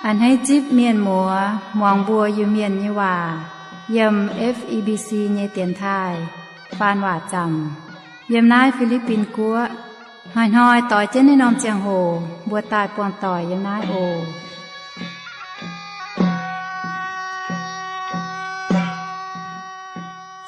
A'hneiv zipv mienh muoz muangx mbuo Iu-Mienh nyei waac yiem F E B C nyei dienx taaih faan waac zaamc yiem naaiv Fi^li^bin Guoqv. Hnoi-hnoi doix jienv naaiv norm ziangh hoc mbuo daaih buangh doic yiem naaiv oc.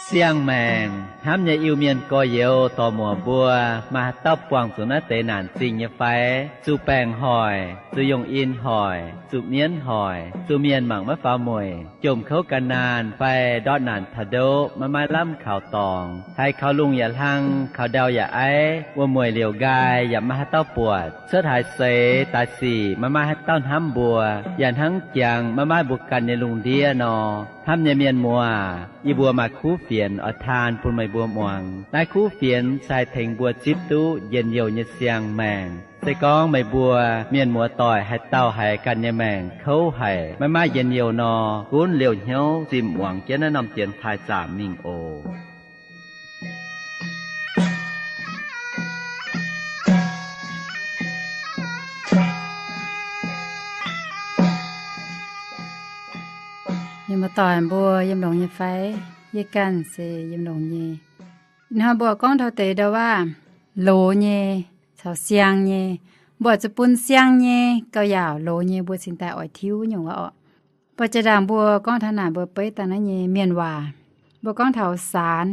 Siang-maengc hnamv nyei Iu-Mienh gorx-youz dorc-muoc mbuo, maaih haaix dauh buangh zuqc naaiv deix naanc zingh nyei fai? Zuqc baengc hoic, zuqc yongh in hoic, zuqc mienv hoic, zuqc mienh mangc maiv faaux mueic, jomc kouv gan naanh fai ndortv naanc taux ndoqv maiv maaih lamh kaux dorngx, haiz kaux lungh yaac hlang, kaux ndau yaac aiv, wuom-mueic liouc nqaai yaac maiv maaih haaix dauh buatc, cuotv haaix seix daaih sic maiv maaih haaix dauh hnamv mbuo, yaac hnangv jangx maiv maaih mbuo ganh nyei lungh ndiev nor. Hnamv nyei mienh muoz, yie mbuo maaih kuv fienx oix taan bun meih mbuo muangx. Naaiv kuv fienx se haih tengx mbuo zipv duqv njien-youh nyei siang-maengc. Se gorngv meih mbuo mienh muoz doic haaix dauh haiz ganh nyei maengc kouv haic, maiv maaih njien-youh nor, gunv liouh hnyouv zimh muangx jienv naaiv norm dienx taaih zaamc mingh oc. Mienh muoz doic mbuo yiem longx nyei fai? Yie ganh se yiem longx nyei. Ih hnoi mbuo gorngv taux deix ndau-waav loz nyei caux siang nyei. Mbuo zuqc bun siang nyei gauh yaauc, loz nyei mbuo cingx daaih oix tiuv nyungc wuov orqc. Mbuo jaa-ndaangc mbuo gorngv taux naaic mbuo beiv dangh naaiv nyei mienh waac, mbuo gorngv taux saanx.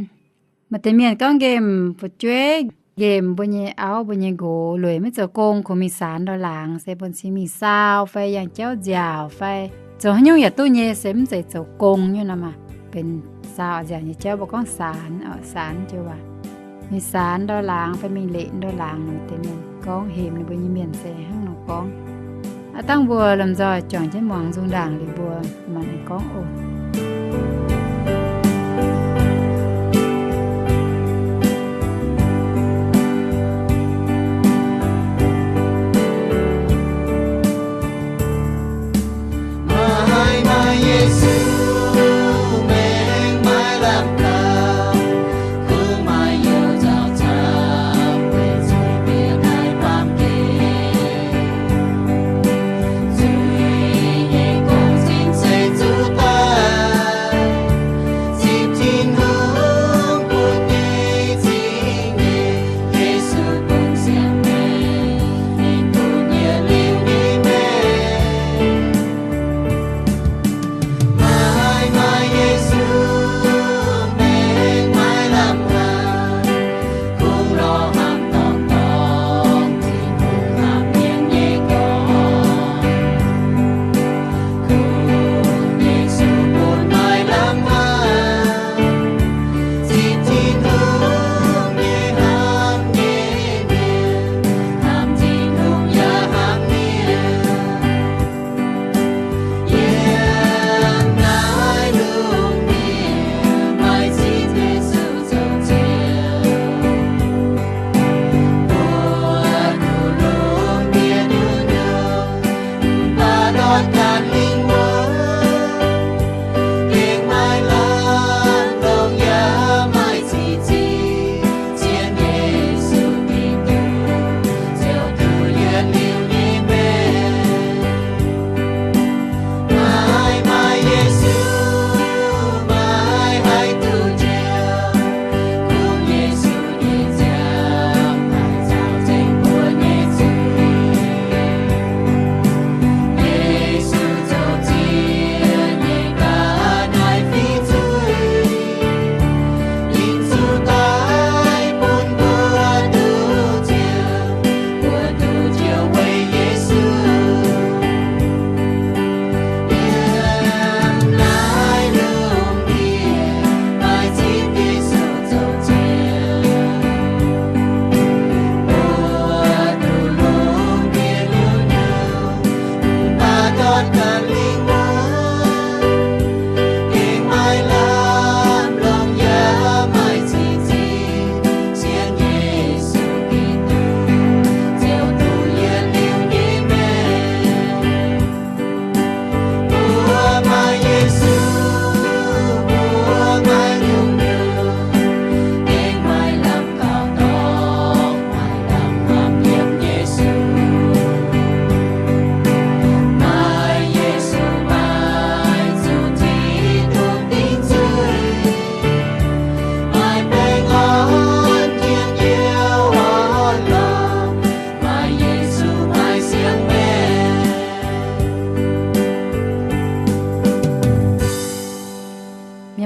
Maaih deix mienh gorngv nqemh fu'jueiv, nqemh mbuo nyei auv, mbuo nyei nqox lueic maiv zoux gong, kungx mingh saanx ndau-laangz se bun cing mingh saau fai yangh jauv nziaauc fai zoux haaix nyungc yaac duqv nyei, se mv zeiz zoux gong nyungc nor maah. Benx saau nziaauc nyei jauv mbuo gorngv saanx, saanx joux waac. Mingh saanx ndau-laangz fai mingh leqc ndau-laangz, deix mienh gorngv hemx ninh mbuo nyei mienh se hnangv nor gorngv. Aav dangh mbuo lomh nzoih juangc jienv muangx nzung ndaangc liuz mbuo maanc gorngv oc.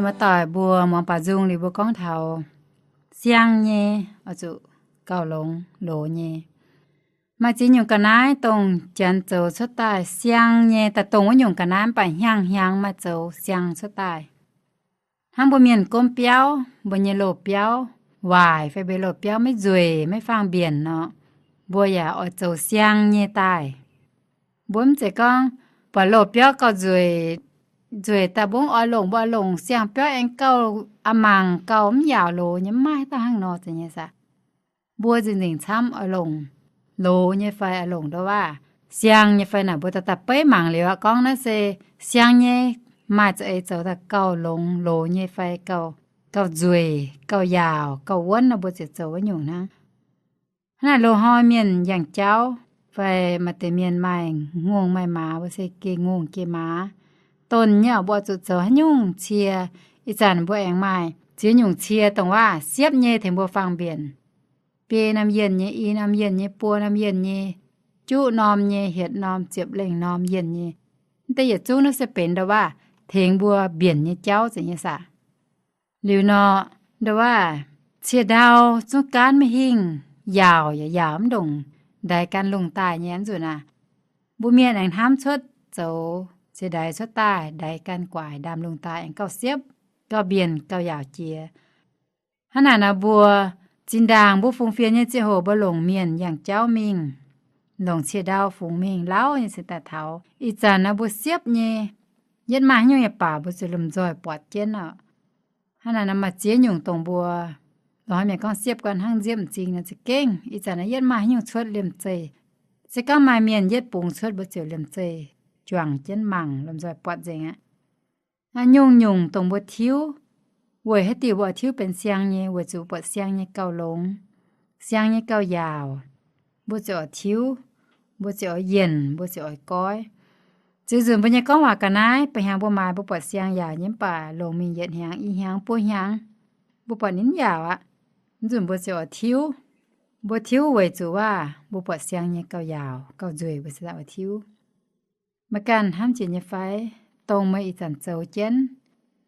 Muoz-doic mbuo muangx baaux nzung liuz mbuo gorngv taux siang nyei oix zuqc gauh longx loz nyei. Maaih ziex nyungc ga'naaiv dongh Janx zoux cuotv daaih siang nyei daaih dongh wuov nyungc ga'naaiv, mv baac hnyangx-hnyangx maaih zoux siang cuotv daaih. Hnangv mbuo mienh gomv biauv, mbuo nyei loz-biauv waaic fai mbuo loz-biauv maiv nzueic, maiv faang mbienc nor, mbuo yaac oix zoux siang nyei daaih. Mbuo mv zeiz gorngv buatc loz-biauv gauh nzueic, nzueic daaih mbuo mv oix longc, mbuo oix longc siang-biauv aengx gauh a'mangc gauh mv yaauc loz nyei, mv maaih dauh hnangv nor zeiz nyei saah. Mbuo nzengc-nzengc camv oix longc loz nyei fai oix longc ndoh waav siang nyei fai naaic, mbuo daaih daaih beiv mangc liuz aqv, gorngv naaiv se siang nyei, maaih za'eix zoux daaih gauh longx loz nyei fai gauh, gauh nzueic, gauh yaauc, gauh wuonv nor, mbuo ziouc zoux wuov nyungc hnangv. Hnangv naaic loz-hnoi mienh yangh jauv fai maaih deix mienh maaih ngongh maaih maaz, mbuo se geh ngongh geh maaz, donc nyei oc, mbuo oix zuqc zoux haaix nyungc cie. Ih zanc mbuo aengx maaih ziex nyungc cie dongh waav siepv nyei tengx mbuo faang mbienc. Biei norm yienh nyei, i norm yienh nyei, buo norm yienh nyei, juqv norm nyei, hietc norm, ziepc lengh norm yienh nyei. Mv deix yietc zungv naaiv se benx ndoh waav tengx mbuo mbienc nyei jauv zeiz nyei saah. Liuz nor, ndoh waav cie ndau zungv gaanv maiv hingh, yaauc yaac yaauc mv ndongc ndaix gan lungh daaih nyei nzunc aac. Mbuo mienh aengx hnamv cuotv zoux cie ndaix cuotv daaih, ndaix gan guaix ndaamv lungh daaih aengx gauh siepv, gauh mbienc, gauh yaauc jiex. Hnangv naaic nor mbuo zinh ndaangc mbuo fungx fienx nyei ziangh hoc mbuo longc mienh yangh jauv mingh, longc cie ndau fungx mingh lauh nyei cingx daaih taux ih zanc nor mbuo siepv nyei, yietv maaih haaix nyungc nyei baac mbuo zuqc lomh nzoih buatc jienv oc. Hnangv naaic nor maaih ziex nyungc dongh mbuo loz-hnoi mienh gorngv siepv gau hnangv nziepv m'zing nor za'gengh ih zanc naaiv yietv maaih haaix nyungc cuotv liemh zeih. Se gorngv maaih mienh yietv bungx cuotv mbuo ziouc liemh zeih juangc jienv mangc lomh nzoih buatc nzengc aqv. Naaiv nyungc-nyungc dongh mbuo tiuv, weic haaix diuc mbuo oix tiuv benx siang nyei, weic zuqc buatc siang nyei gauh longx, siang nyei gauh yaauc, mbuo ziouc oix tiuv, mbuo ziouc oix yienc, mbuo ziouc oix goiv. Ziux nzunc mbuo nyei gorngv waac ga'naaiv, ba'hnyangx mbuo maaiz mbuo buatc siang yaauc nyei mv baac longc mingh yietc hnyangx, i hnyangx, buo hnyangx, mbuo buatc ninh mv yaauc aqv. Mv nzunc mbuo ziouc oix tiuv. Mbuo tiuv weic zuqc waac mbuo buatc siang nyei gauh yaauc gauh nzueic mbuo cingx daaih oix tiuv. Meih ganh hnamv jiex nyei fai? Dongh meih ih zanc zoux jienv,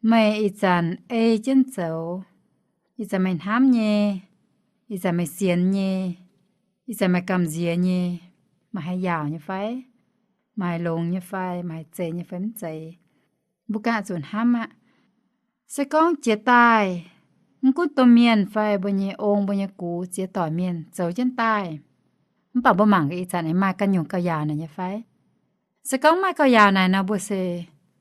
meih ih zanc ei jienv zoux, ih zanc meih hnamv nyei, ih zanc meih sienx nyei, ih zanc meih gamh nziex nyei, meih haiz yaauc nyei fai? Meih haiz longx nyei fai? Meih haiz zeiz nyei fai mv zeiz? Mbuo ganh oix zuqc hnamv aqv. Se gorngv jiex daaih, mv gunv domh mienh fai mbuo nyei ong, mbuo nyei gux, ziex doic mienh zoux jienv daaih, mv baac mbuo mangc gaax ih zanc aengx maaih ganh nyungc gauh yaauc naaic nyei fai? Se gorngv maiv gauh yaauc naaic nor, mbuo se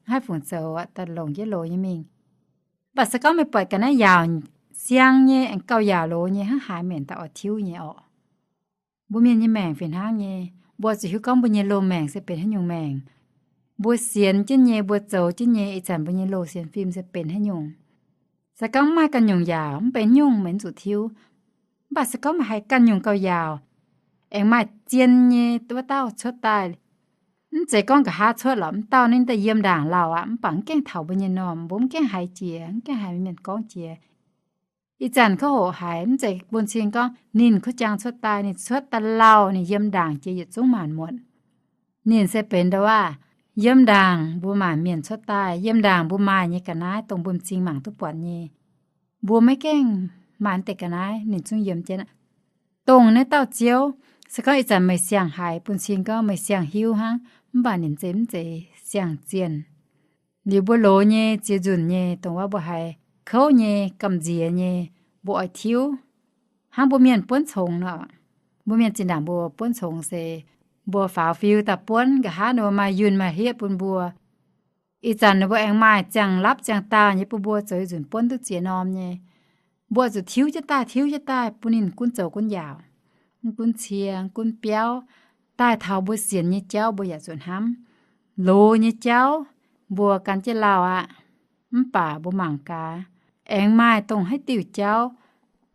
mv haih fungc zoux aqv, daaih longc jienv loz nyei mingh. Mv baac se gorngv meih buatc ga'naaiv yaauc siang nyei, aengx gauh yaauc loz nyei, hnangv haaix menh daaih oix tiuv nyei orqc. Mbuo mienh nyei maengc fih hnangv nyei, mbuo zuqc hiuv gorngv mbuo nyei loz-maengc se benx haaix nyungc maengc. Mbuo sienx jienv nyei, mbuo zoux jienv nyei, ih zanc mbuo nyei loz sienx fim se benx haaix nyungc. Se gorngv mv maaih ganh nyungc yaauc, mv benx nyungc, meih mv zuqc tiuv. Mv baac se gorngv meih haiz ganh nyungc gauh yaauc, aengx maaih zien nyei wuov dauh cuotv daaih, mv zeiz gorngv nqa'haav cuotv lorqc, mv dauh ninh daaih yiem ndaangc lauh aqv, mv baac mv gaengh taux mbuo nyei normh, mbuo mv gaengh haiz jiex, mv gaengh haiz mienh gorngv jiex. Ih zanc kouv hoqc haiz, mv zeiz bun cing gorngv ninh kuv jaang cuotv daaih, ninh cuotv daaih lauh, ninh yiem ndaangc jiex yietc zungv maanc muotc. Ninh se benx ndau waac, yiem ndaangc mbuo maanc mienh cuotv daaih, yiem ndaangc mbuo maaih nyei ga'naaiv dongh mbuo m'zing mangc duqv buatc nyei. Mbuo maiv gaengh maaih deix ga'naaiv ninh zungv yiem jienv aqv. Dongh naaiv dauh Ziouv, se gorngv ih zanc meih siang-haiz bun cing gorngv meih siang-hiuv hnangv, mv baac ninh zeiz mv zeiz siang-zienh. Liuz mbuo loz nyei ziex nzunc nyei dongh wuov mbuo haiz kouv nyei, gamh nziex nyei, mbuo oix tiuv. Hnangv mbuo mienh buonv congx nor, mbuo mienh zinh ndaangc mbuo buonv congx se mbuo faaux fiu daaih buonv, nqa'haav ninh mbuo maaih yunh maaih hlieqv bun mbuo. Ih zanc ninh mbuo aengx maaih ziangh lapv ziangh daauh nyei bun mbuo zoux nzunc buonv duqv ziex norm nyei. Mbuo zuqc tiuv jienv daaih, tiuv jienv daaih bun ninh gunv zoux gunv yaauc, mv gunv cie, mv gunv biauv, daaih taux mbuo sienx nyei jauv mbuo yaac zuqc hnamv. Loz nyei jauv mbuo gan jienv lauh aqv. Mv baac mbuo mangc gaax, aengx maaih dongh haaix diuh jauv,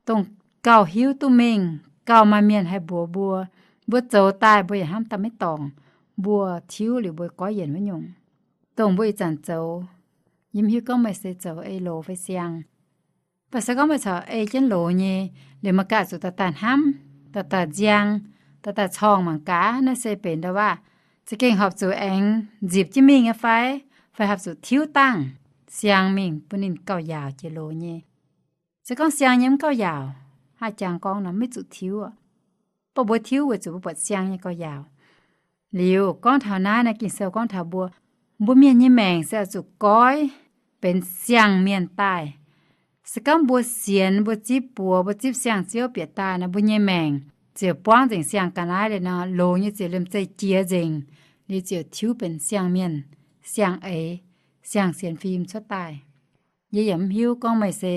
dongh gauh hiuv duqv mingh, gauh maaih mienh haih mbuox mbuo, mbuo zoux daaih mbuo yaac hnamv daaih maiv dorngc, mbuo tiuv liuz mbuo goiv yienc wuov nyungc. Dongh mbuo ih zanc zoux, yie mv hiuv gorngv meih se zoux ei loz fai siang. Mv baac se gorngv meih corc ei jienv loz nyei, liuz meih ganh zuqc daaih daaih hnamv, daaih daaih nziang, daaih daaih corngh mangc gaax naaiv se benx ndau waac za'gengh horpc zuqc aengx nzipc jienv mingh nyei fai, fai horpc zuqc tiuv dangh. siang mingh bun ninh gauh yaauc jiex loz nyei. Se gorngv siang nyei mv gauh yaauc, haaix jangx gorngv nor maiv zuqc tiuv. Baac mbuo tiuv weic zuqc mbuo buatc siang nyei gauh yaauc. Liuz gorngv taux naaiv naaiv Ging-Sou gorngv taux mbuo, mbuo mienh nyei maengc se oix zuqc goiv benx siang-mienh daaih. Se gorngv mbuo sienx, mbuo zipv buoz, mbuo zipv siang-ziouv bieqc daaih nor, mbuo nyei maengc ziouc buangv nzengc siang ga'naaiv liuz nor, loz nyei ziouc liemh zeih jiex nzengc, liuz ziouc tiuv benx siang-mienh, siang-eix, siang-sienx fim cuotv daaih. Yie yaac mv hiuv gorngv meih se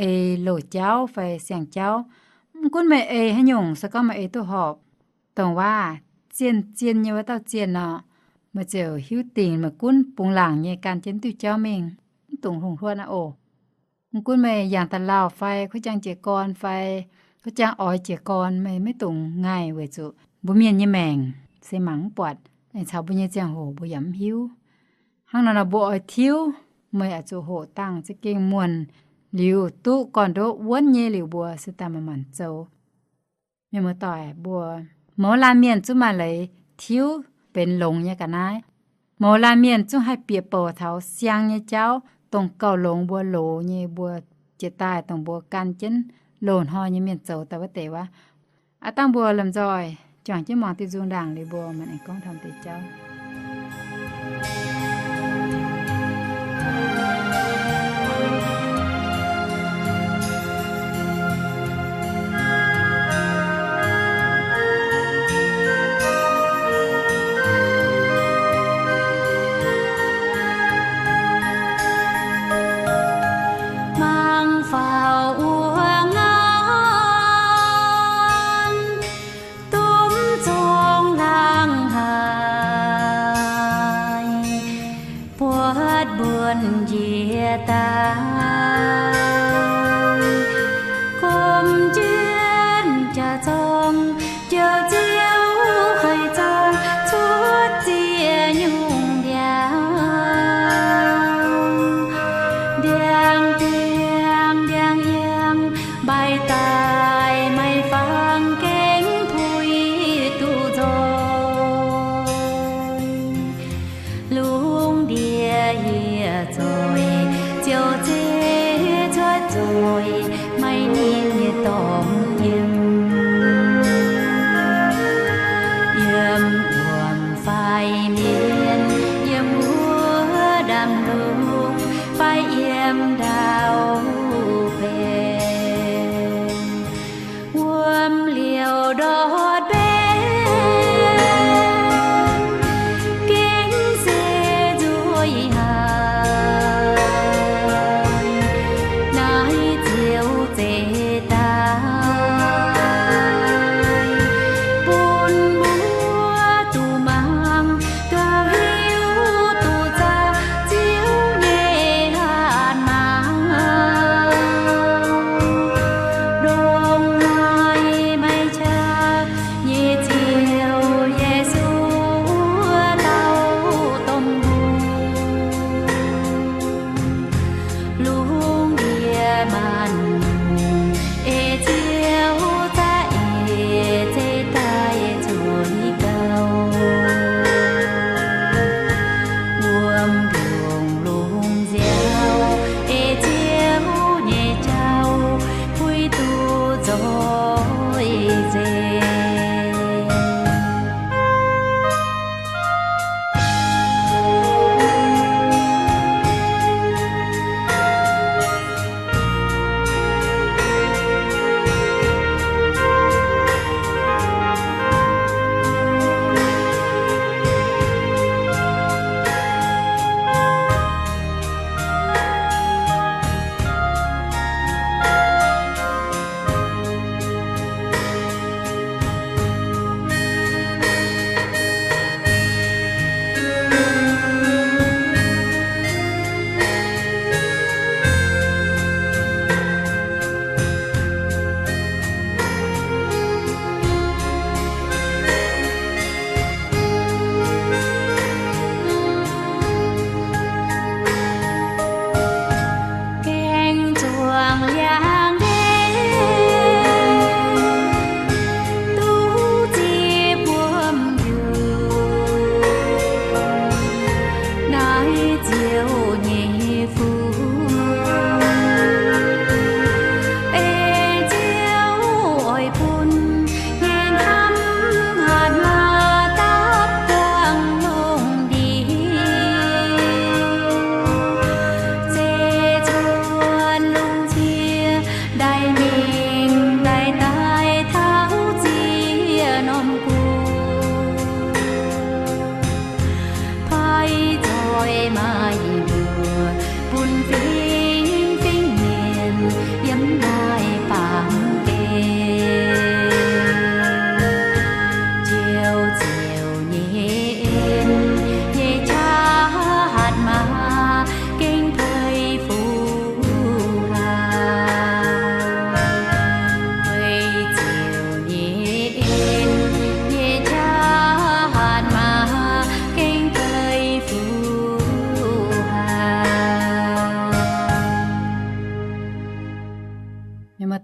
ei loz-jauv fai siang-jauv. Mv gunv meih ei haaix nyungc, se gorngv meih ei duqv horpc, dongh waac zien-zien nyei wuov dauh zienh nor, meih ziouc hiuv dingc meih gunv bungx laangc nyei gan jienv diuh jauv mingh, mv dungx hungh huotv aqv oc. Mv gunv meih yangh da'lauh fai kuv jang jiez gorn fai kuv jang oix jiez gorn, meih maiv dungx ngaih weic zuqc mbuo mienh nyei maengc se mangc mv buatc, aengx caux mbuo nyei ziangh hoc mbuo yaac mv hiuv. Hnangv naaiv nor mbuo oix tiuv, meih oix zuqc hoqc dangh za'gengh muonh liuz duqv gorn-ndoqv wuonv nyei liuz mbuo se daaih manc-manc zoux. Mienh muoz-doic mbuo, mouz laanh mienh zungv maaih leiz tiuv benx longx nyei ga'naaiv. Mouz laanh mienh zungv haih bieqc bouc taux siang nyei jauv, dongh gauh longx mbuo loz nyei, mbuo jiex daaih dongh mbuo gan jienv loz-hnoi nyei mienh zoux daaih wuov deix wuov. Aav dangh mbuo lomh nzoih juangc jienv muangx diuh nzung ndaangc liuz mbuo maanc aengx gorngv taux deix jauv. Mangc faaux wuov ngaanc, dumv zong laangz haic, buatc mbuonx njiec daaih, gomh jienv jaax-zorng, Ziouv, Ziouv haiz zorng cuotv ziex nyungc ndiangx, ndiangx-diangx ndiangx-yangh, mbaix daaih maiv fangx gengh puix duqv nzoih. Lungh ndiev yietc zoih, Ziouv zeiz cuotv zoih, maiv ninh nyei dorngx yiem. Yiem wuom fai mienh, yiem wuov ndaamv-lungh fai yiem ndau-benx, wuom liouc ndortv mbenc gengh se nzuih haic.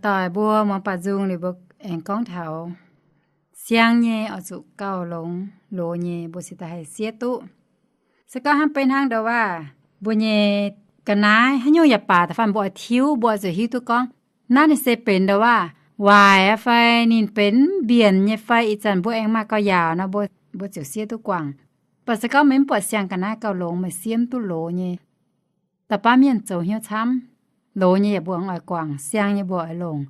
Doic mbuo muangx baac nzung liuz mbuo aengx gorngv taux siang nyei oix zuqc gauh longx loz nyei mbuo cingx daaih haih siev duqv. Se gorngv hnangv beiv hnangv ndo waac, mbuo nyei ga'naaiv haaix nyungc yaac baac, da'faanh mbuo oix tiuv, mbuo oix zuqc hiuv duqv gorngv naaiv ninh se benx ndo waac waaic fai ninh benx mv mbienc nyei fai. Ih zanc mbuo aengx maaih gauh yaauc nor, mbuo, mbuo ziouc siev duqv guangc. Mv baac se gorngv meih mv buatc siang ga'naaiv gauh longx, meih siev mv duqv loz nyei, da'faanh mienh zoux hnyouv camv, loz nyei yaac mbuo oix guangc, siang nyei mbuo oix longc.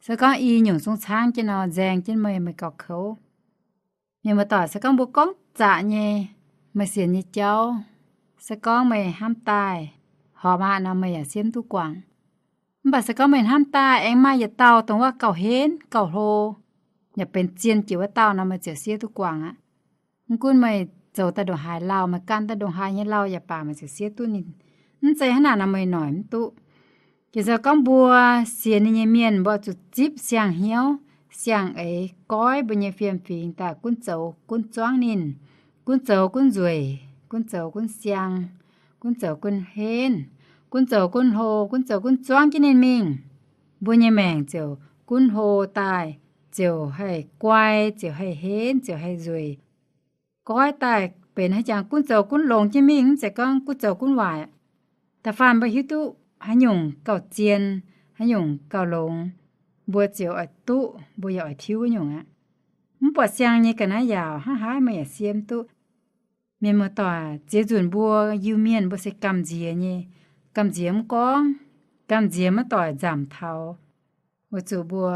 Se gorngv i nyungc zungv caangv jienv nor, nzaeng jienv meih, meih gauh kouv. Mienh muoz-doic, se gorngv mbuo gorngv zaqc nyei, meih sienx nyei jauv, se gorngv meih hnamv daaih horpc aqv nor, meih yaac siev mv duqv guangc. Mv baac se gorngv meih hnamv daaih aengx maaih yietc dauh dongh wuov gauh henv gauh hlo, yaac benx zien jiex wuov dauh nor, meih ziouc siev duqv guangc aqv. Mv gunv meih zoux daaih ndongc haaix lauh, meih gan daaih ndongc haaix nyei lauh yaac baac, meih ziouc siev duqv ninh. Mv zeiz hnangv naaic nor meih noic mv duqv. Jiex se gorngv mbuo sienx ninh nyei mienh, mbuo zuqc zipv siang-hnyouv, siang-eix goiv mbuo nyei fiem-fingx daaih gunv zoux gunv zuangv ninh, gunv zoux gunv nzueic, gunv zoux gunv siang, gunv zoux gunv henv, gunv zoux gunv hlo, gunv zoux gunv zuangv jienv ninh mingh. Mbuo nyei maengc ziouc gunv hlo daaih, ziouc haih guai, ziouc haih henv, ziouc haih nzueic. Goiv daaih benx haaix jangx gunv zoux gunv longx jienv mingh, mv zeiz gorngv gunv zoux gunv waaic. Da'faanh mbuo hiuv duqv haaix nyungc gauh zien, haaix nyungc gauh longx, mbuo ziouc oix duqv, mbuo yaac oix tiuv wuov nyungc aqv. Mv buatc siang nyei ga'naaiv yaauc hnangv haaix meih yaac siev mv duqv. Mienh muoz-doic, ziex nzunc mbuo Iu-Mienh mbuo se gamh nziex nyei, gamh nziex mv gorngv, gamh nziex maiv doic nzamc taux. Weic zuqc mbuo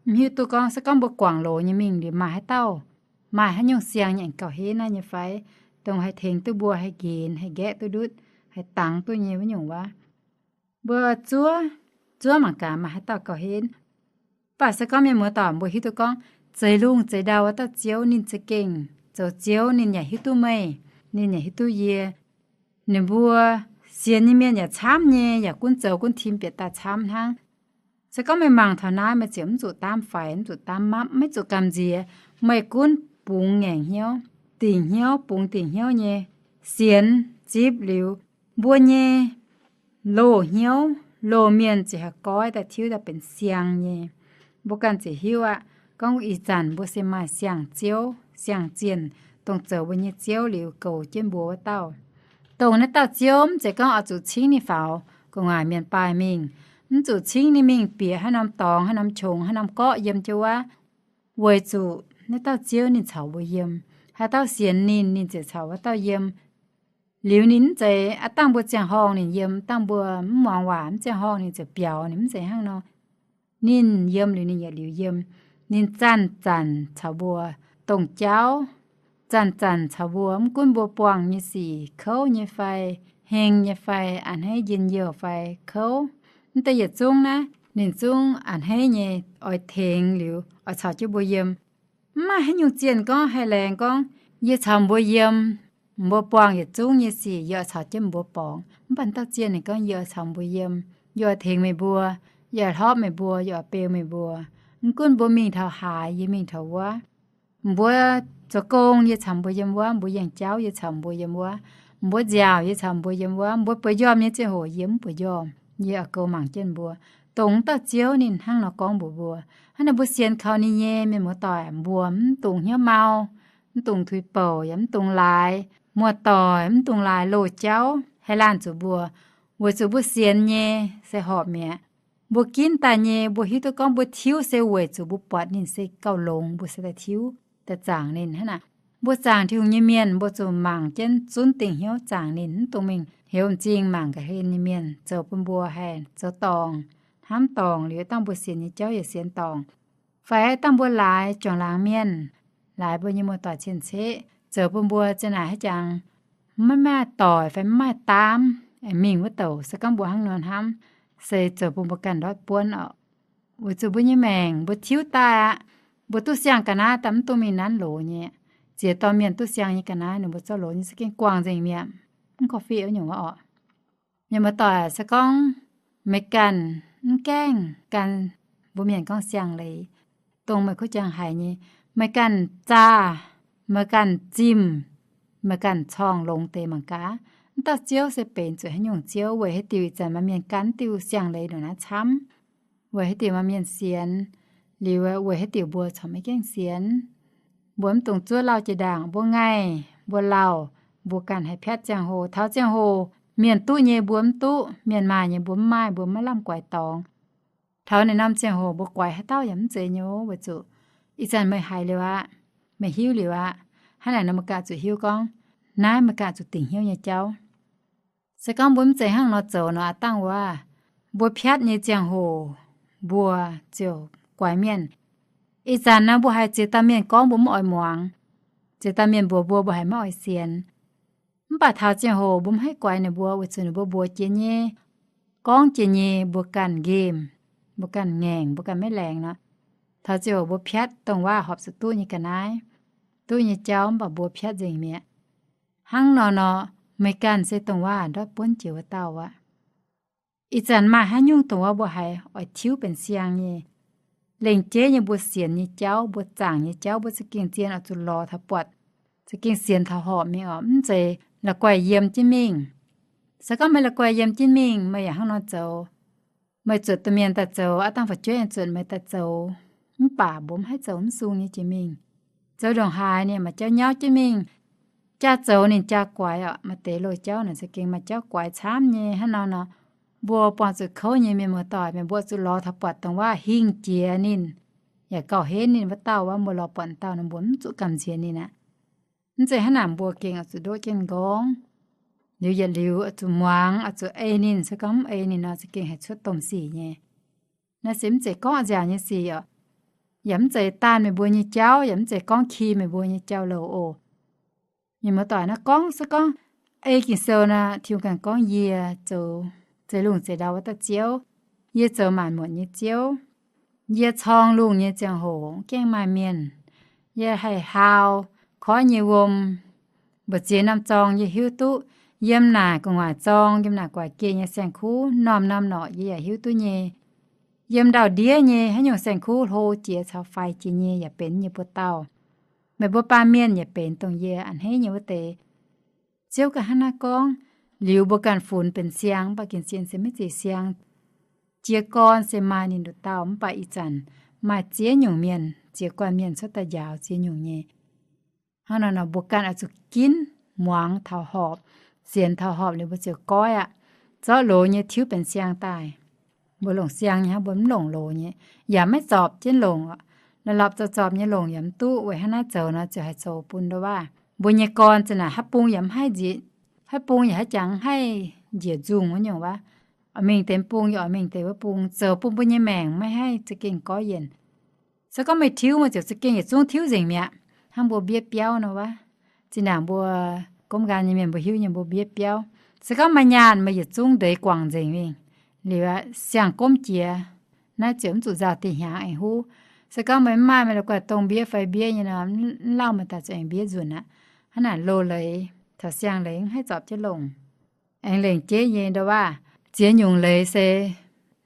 mv hiuv duqv gorngv se gorngv mbuo guangc loz nyei mingh liuz maaih haaix dauh, maaih haaix nyungc siang nyei aengx gauh henv naaiv nyei fai, dongh haih tengx duqv mbuo haih nqenx, haih nqaeqv duqv ndutv, haih dangx duqv nyei wuov nyungc wuov. Mbuo zuov, zuov mangc gaax maaih haaix dauh gauh henv. Mv baac se gorngv mienh muoz-doic mbuo hiuv duqv gorngv zeix lungh zeix ndau wuov dauh Ziouv ninh za'gengh zoux Ziouv, ninh yaac hiuv duqv meih, ninh yaac hiuv duqv yie. Ninh mbuo sienx nyei mienh yaac camv nyei, yaac gunv zoux gunv tim bieqc daaih camv hnangv. Se gorngv meih mangc taux naaiv, meih ziouc mv zuqc daamv faix, mv zuqc daamv mapv, maiv zuqc gamh nziex. Meih gunv bungx ngaengc hnyouv, dingc hnyouv, bungx dingc hnyouv nyei sienx zipv liuz, mbuo nyei loz-hnyouv, loz-mienh ziouc haih goiv daaih tiuv daaih benx siang nyei. Mbuo ganh ziouc hiuv aqv, gorngv ih zanc mbuo se maaih siang-ziouv, siang-zienh, dongh zoux mbuo nyei Ziouv liuz goux jienv mbuo wuov dauh. Dongh naaiv dauh Ziouv mv zeiz gorngv oix zuqc cingv ninh faaux gu'nguaaic mienh baaih mingh, mv zuqc cingv ninh mingh bieqc haaix norm dorngx, haaix norm qongx, haaix norm gorqv yiem jienv wuov, weic zuqc naaiv dauh Ziouv ninh caux mbuo yiem. Haaix dauh sienx ninh, ninh ziouc caux wuov dauh yiem. Liuz ninh mv zeiz aav dangh mbuo ziangh horngh ninh yiem, dangh mbuo mv muangx waac mv ziangh horngh ninh ziouc biaux, ninh mv zeiz hnangv nor. Ninh yiem liuz ninh yietc liuz yiem. Ninh zanc-zanc caux mbuo dongh jauv, zanc-zanc caux mbuo, mv gunv mbuo buangh nyei sic kouv nyei fai, heng nyei fai, a'hneiv njien-youh fai kouv, mv deix yietc zungv naaiv ninh zungv a'hneiv nyei oix tengx liuz oix caux jienv mbuo yiem. Mv maaih haaix nyungc zienh gorngv haih laengz gorngv, yie caux mbuo yiem, mbuo buangh yietc zungv nyei sic yie oix caux jienv mbuo borngz. Mv baac dauh zienh ninh gorngv, yie oix caux mbuo yiem, yie oix tengx meih mbuo, yie oix hlorpv meih mbuo, yie oix beu meih mbuo. Mv gunv mbuo mingh taux haaix, yie mingh taux wuov. Mbuo zoux gong, yie caux mbuo yiem wuov. Mbuo yangh jauv, yie caux mbuo yiem wuov. Mbuo nziaauc, yie caux mbuo yiem wuov. Mbuo bueix njormh nyei ziangh hoc yie mv bueix njormh, yie oix goux mangc jienv mbuo. Dongh wuov dauh Ziouv ninh hnangv nor gorngv mbuox mbuo. Hnangv naaic mbuo sienx kaux ninh nyei mienh muoz-doic, mbuo mv dungx hnyouv mau, mv dungx tuix bouc, yaac mv dungx laaix muoz-doic, mv dungx laaix loz-jauv haih laanh zuqc mbuo, weic zuqc mbuo sienx nyei se horpc mi'aqv. Mbuo ginv daaih nyei, mbuo hiuv duqv gorngv mbuo tiuv se weic zuqc mbuo buatc ninh se gauh longx, mbuo se daaih tiuv daaih zaangc ninh hnangv naaic. Mbuo zaangc Tin-Hungh nyei mienh, mbuo zuqc mangc jienv zunv dingc hnyouv zaangc ninh, mv dungx mingh heuc m'zing mangc ga'hlen nyei mienh zoux bun mbuo haih zoux dorngc, hnamv dorngc liuz dangh mbuo sienx nyei jauv yaac sienx dorngc. Fai dangh mbuo laaix juangc laangz mienh, laaix mbuo nyei muoz-doic cien-ceqv zoux bun mbuo za'naaic haaix jangx maiv maaih doic fai maiv maaih daamv mingh wuov douc, se gorngv mbuo hnangv nor hnamv, se zoux bun mbuo ganh ndortv buonv oc. Weic zuqc mbuo nyei maengc mbuo tiuv daaih aqv. Mbuo duqv siang ga'naaiv daaih mv dungx mingh nanv loz nyei. Ziex dorh mienh duqv siang nyei ga'naaiv ninh mbuo zorqv loz nyei za'gengh guangc nzengc mi'aqv, mv korv-fiqv wuov nyungc wuov oc. Mienh muoz-doic, se gorngv meih ganh mv gaengh gan mbuo mienh gorngv siang-leiz, dongh meih kuv jangx haiz nyei, meih ganh zaah, meih ganh zimh, meih ganh corngh longx deix mangc gaax, wuov dauh Ziouv se benx zuqc haaix nyungc Ziouv, weic haaix diuc ih zanc maaih mienh gan diuh siang-leiz ndongc naaiv camv. weic haaix diuc maaih mienh sienx, liuz weic haaix diuc mbuo corc maiv gaengh sienx. Mbuo mv dungx zuov lauh jiex ndaangc, mbuo ngaih, mbuo lauh, mbuo ganh haih piatv ziangh hoc. Taux ziangh hoc mienh duqv nyei mbuo mv duqv, mienh maaih nyei mbuo mv maaih, mbuo maiv lamh guaix dorngx. Taux naaiv norm ziangh hoc mbuo guaix haaix dauh yaac mv zeiz nyei, weic zuqc ih zanc meih haiz liuz aqv, meih hiuv liuz aqv, hnangv naaic nor meih ganh zuqc hiuv gorngv, naaiv meih ganh zuqc dingc hnyouv nyei jauv. Se gorngv mbuo mv zeiz hnangv nor zoux nor, aav dangh wuov, mbuo piatv nyei ziangh hoc mbuo ziouc guaix mienh. Ih zanc nor mbuo haiz ziex dauh mienh gorngv mbuo mv oix muangx, ziex dauh mienh mbuox mbuo, mbuo haiz maiv oix sienx. Mv baac taux ziangh hoc mbuo mv haih guaix ninh mbuo, weic zuqc ninh mbuo mbuox jiex nyei, gorngv jiex nyei mbuo ganh nqemh, mbuo ganh ngaengc, mbuo ganh maiv laengz nor. Taux ziangh hoc mbuo piatv dongh waac horpc zuqc duqv nyei ga'naaiv, duqv nyei jauv, mv baac mbuo piatv nzengc mi'aqv. Hnangv nor nor, meih ganh se dongh waac ndortv buonv jiex wuov dauh aqv. Ih zanc maaih haaix nyungc dongh wuov mbuo haiz oix tiuv benx siang nyei, lengc jeiv nyei mbuo sienx nyei jauv, mbuo zaangc nyei jauv, mbuo za'gengh zien oix zuqc lorz taux buatc, za'gengh sienx taux horpc mingh oc, mv zeiz la'guaih yiem jienv mingh. Se gorngv meih la'guaih yiem jienv mingh, meih yaac hnangv nor zoux. Meih zuotc domh mienh daaih zoux, aav dangh fu'jueiv aengx zuotc meih daaih zoux, mv baac mbuo mv haih zoux mv sung nyei jiex mingh. Zoux ndongc haaix ninh maaih jauv nyauv jienv mingh. Jaa zoux ninh jaa guaix oc. Maaih deix loz-jauv naaic za'gengh maaih jauv guaix camv nyei. Hnangv nor nor, mbuo buangh zuqc kouv nyei mienh muoz-doic, meih mbuo zuqc lorz taux buatc dongh waac hingh jiex ninh, yaac gauh henv ninh wuov dauh wuov, mbuo lorz buatc dauh nor mbuo mv zuqc gamh nziex ninh aqv. Mv zeiz hnangv naaic mbuo gengh oix zuqc ndoqv jienv nqorngv. Liuz yietc liuz oix zuqc muangx, oix zuqc ei ninh. Se gorngv mv ei ninh nor, za'gengh haih cuotv domh sic nyei. Naaiv se mv zeiz gorngv nziaauc nyei sic oc. Yaac mv zeiz daanh meih mbuo nyei jauv, yaac mv zeiz gorngv ki meih mbuo nyei jauv-louc oc. Mienh muoz-doic naaiv gorngv, se gorngv ei Ging-Sou naaic, Tin-Hungh ganh gorngv, yie zoux zeix lungh zeix ndau wuov dauh Ziouv. Yie zoux maanc muotc nyei Ziouv. Yie corng lungh nyei ziangh hoc mv gaengh maaih mienh. Yie haih hlau koiv nyei wuom. Mbu'ziex norm zorng yie hiuv duqv. Yiem naaic gu'nguaaic zorng, yiem naaic gu'nguaaic geh nyei saeng-kuv, norm-norm norqc yie yaac hiuv duqv nyei. Yiem ndau-ndiev nyei haaix nyungc saeng-kuv hlo jiex caux faix jiex nyei yaac benx nyei buoz-dauh. Meih mbuo baamh mienh yaac benx dongh yie a'hneiv nyei wuov deix. Ziouv ganh hnangv naaiv gorngv. Liuz mbuo ganh funx benx siang, mv baac gengh zien se maiv zeiz siang. Jiez gorn se maaih ninh nduqc dauh, mv baac ih zanc maaih ziex nyungc mienh, ziex guanh mienh cuotv daaih njaaux ziex nyungc nyei. Hnangv naaiv nor mbuo ganh oix zuqc ginv muangx taux horpc, sienx taux horpc liuz mbuo ziouc goiv aqv. Zorqv loz nyei tiuv benx siang daaih. Mbuo longc siang nyei hnangv, mbuo mv longc loz nyei, yaac maiv zorpc jienv longc. La'lapc zorpc zorpc nyei longc yaac mv duqv. Weic hnangv naaiv zoux nor ziouc haih zoux bun ndoh waac mbuo nyei gorn za'naaic haaix bung yaac mv haih njiec, haaix bung yaac haaix jangx mv haih njiec nzungh wuov nyungc waac. Oix mingh deix bung yaac oix mingh deix wuov bung, zoux bun mbuo nyei maengc maiv haih za'gengh goiv yienc. Se gorngv meih tiuv, meih ziouc za'gengh yietc zungv tiuv nzengc mi'aqv. Hnangv mbuo mbiev biauv nor wuov, zinh ndaangc mbuo gomv nqaang nyei mienh mbuo hiuv nyei, mbuo mbiev biauv, se gorngv maaih nyaanh meih yietc zungv ndeic guangc nzengc mingh. Liuz aqv, siang-gomv jiex, naaiv ziouc mv zuqc nzauh diuh hnyangx aengx huv. Se gorngv meih mv maaih, meih la'guaih dongh mbiev fai mbiev nyei nor, mv lauh meih daaih zuqc aengx mbiev nzunc aqv. Hnangv naaic loz-leiz caux siang-leiz mv haih zorpc jienv longc. Aengx lengc jeiv nyei ndoh waac, ziex nyungc leiz se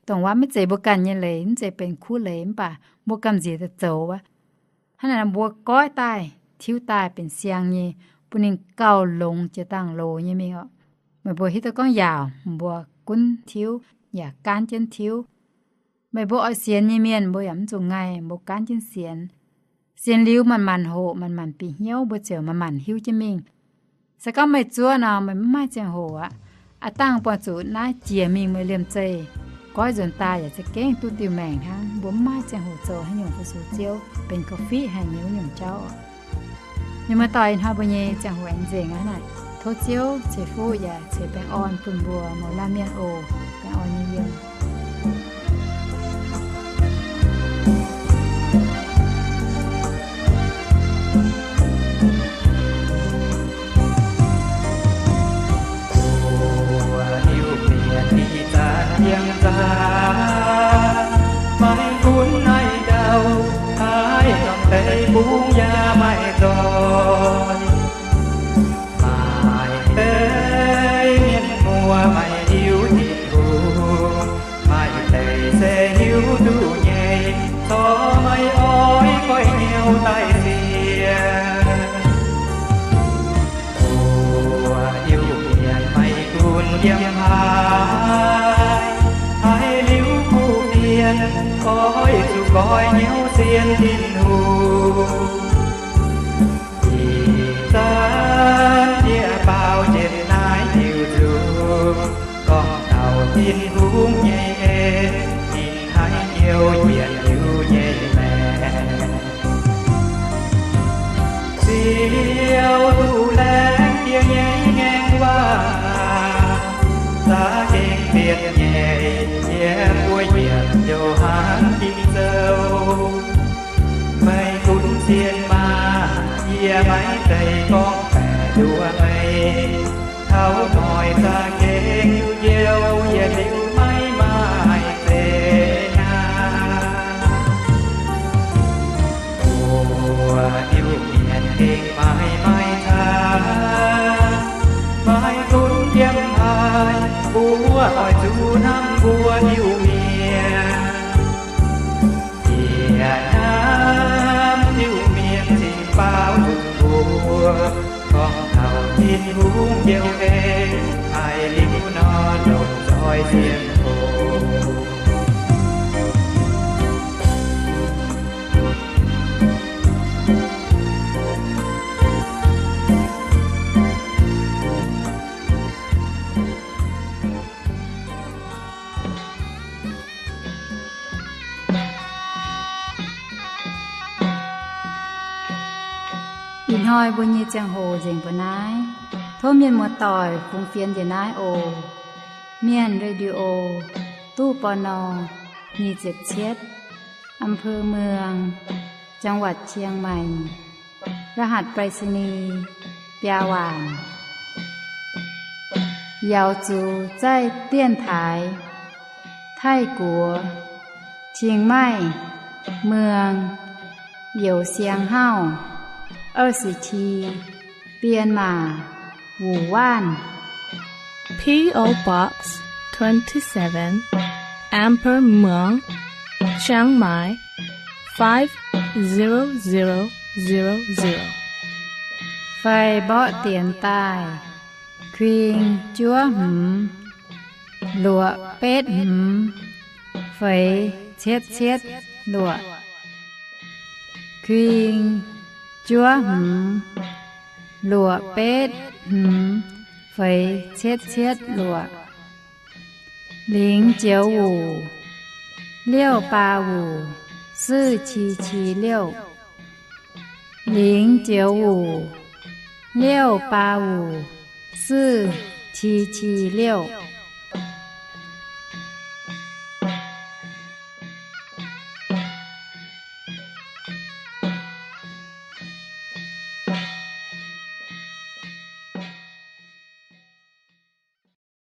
dongh waac maiv zeiz mbuo ganh nyei leiz, mv zeiz benx kuv leiz, mv baac mbuo gamh nziex daaih zoux wuov. Hnangv naaic mbuo goiv daaih, tiuv daaih benx siang nyei, bun ninh gauh longx jiex dangh loz nyei mingh oc. Meih mbuo hiuv duqv gorngv yaauc, mbuo gunv tiuv yaac gaanv jienv tiuv. Meih mbuo oix sienx nyei mienh, mbuo yaac mv zuqc ngaih, mbuo gaanv jienv sienx. Sienx liuz manc-manc hoqc, manc-manc bieqc hnyouv, mbuo ziouc manc-manc hiuv jienv mingh. Se gorngv meih zuov nor, meih mv maaih ziangh hoc aqv. Aav dangh buangh zuqc naaiv jiex mingh meih liemh zeih goiv nzuonx daaih yaac za'gengh duqv diuh maengc hnangv. Mbuo mv maaih ziangh hoc zoux haaix nyungc fu-sux Ziouv, benx ga'fiev haic nyei wuov nyungc jauv oc. Mienh muoz-doic, ih hnoi mbuo nyei ziangh hoc aengx nzengc aqv naaic. Tov Ziouv ceix fuqv yaac ceix baengh orn bun mbuo mouz laanh mienh oc. Baengh orn nyei yiem. Mbuo Iu-Mienh ih zanc yiem nzangc, maiv gunv naaiv ndau, naaiv norm deic-bung yaac maaih nzoih. Maaih deix mienh muoz maiv hiuv Tin-Hungh, maaih deix se hiuv duqv nyei, corc maiv oix goiv hnyouv daaih sienx. Mbuo Iu-Mienh maiv gunv yiem haaix, haiz liuz kuv dien, Zien Tin-Hungh, ih zanc yie baaux njiec naaiv diuh nzunc, gorngv taux Tin-Hungh nyei en, ninh haiz youh yienc liuz nyei maengc. Ziouv, duqv laengz yie nyei ngaengc waac za'gengh bietc nyeic, yie mbuo yietc liuz hnangv ging zoux. Meih gunv zien maah! Yie maiv zeiz gorngv baeqc nduov meih. Taux noic za'gengh youh yietc liuz maiv maaih zeix naanc. Mbuo Iu-Mienh gengh maaih maaih caax, maiv gunv yiem haaix, mbuo oix zuqc hnamv mbuo Iu-Mienh. Yie hnamv Iu-Mienh cingx baaux nzung mbuo, gorngv taux Tin-Hungh njoux en, haiz liuz nor longc zoih sienh hoc. Ih hnoi mbuo nyei ziangh hoc nzengc mbuo naaiv. Tov mienh muoz-doic fungx fienx njiec naaiv oc. Mienh Radio, ตู้ ปณ. nyic ziepc cietv, อำเภอเมือง จังหวัดเชียงใหม่ รหัสไปรษณีย์ biaa waanc. Yaux zuqc zaih dienx taaix Taiv-Guoqv, Chiang Mai, เมือง Youh Siang Hauv, 二十七, Bienh Maac, Wuh Waanv. P O Box twenty-seven, Amber Muang, Chiang Mai, five zero zero zero zero. Fai mborqv dienx daaih, kuing juov hmz, luoqc betv hmz, feix cietv cietv luoqc. Kuing juov hmz, luoqc betv hmz, feix cietv cietv luoqc. Lingx joux wuc, liouh baa wuc, suv qi qi liouh. Lingx joux wuc, liouh baa wuc, suv qi qi liouh.